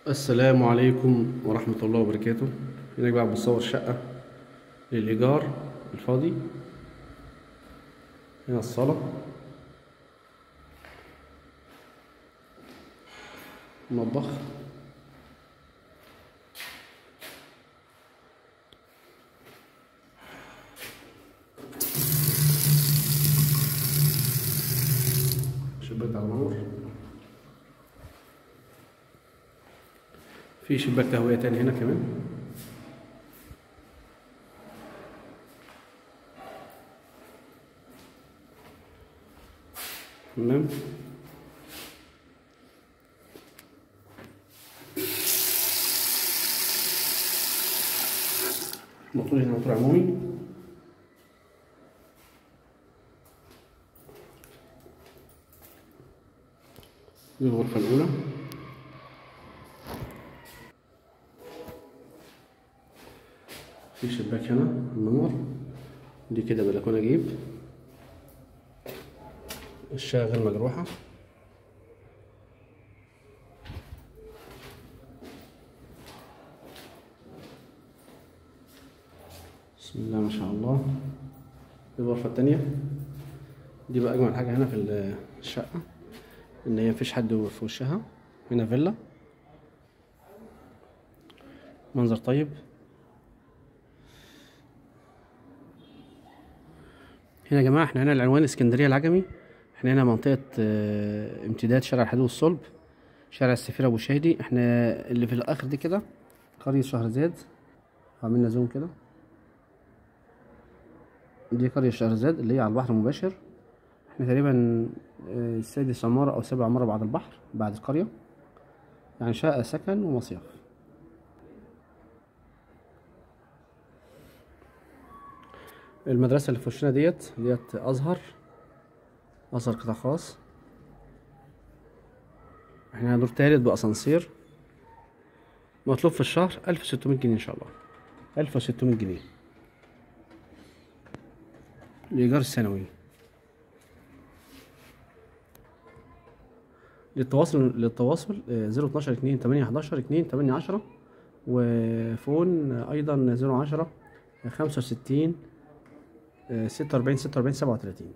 السلام عليكم ورحمة الله وبركاته. هناك بقى بنصور شقة للإيجار الفاضي. هنا الصالة، المطبخ، شباك على النور، في شباك تهوية تاني هنا كمان. تمام. موتور هنا، موتور عمومي. دي الغرفة الأولى. في شباك هنا النور، دي كده بلكونة جيب. الشقة غير مجروحة. بسم الله ما شاء الله. دي الغرفة التانية. دي بقى أجمل حاجة هنا في الشقة، إن هي مفيش حد في وشها. هنا فيلا، منظر طيب. هنا يا جماعة احنا هنا العنوان اسكندرية العجمي. احنا هنا منطقة امتداد شارع الحديد والصلب، شارع السفير ابو شادي. احنا اللي في الاخر دي كده قرية شهرزاد، عملنا زوم كده. دي قرية شهرزاد اللي هي على البحر مباشر. احنا تقريبا سادس عمارة او سابع عمارة بعد البحر، بعد القرية، يعني شقة سكن ومصيف. المدرسة اللي في وشنا ديت أزهر، أزهر قطاع خاص. احنا دور تالت بأسانسير. مطلوب في الشهر 1600 جنيه إن شاء الله، 1600 جنيه الإيجار السنوي. للتواصل 012 2 8 11 2 8 10، وفون أيضا 010 65 46 46 37.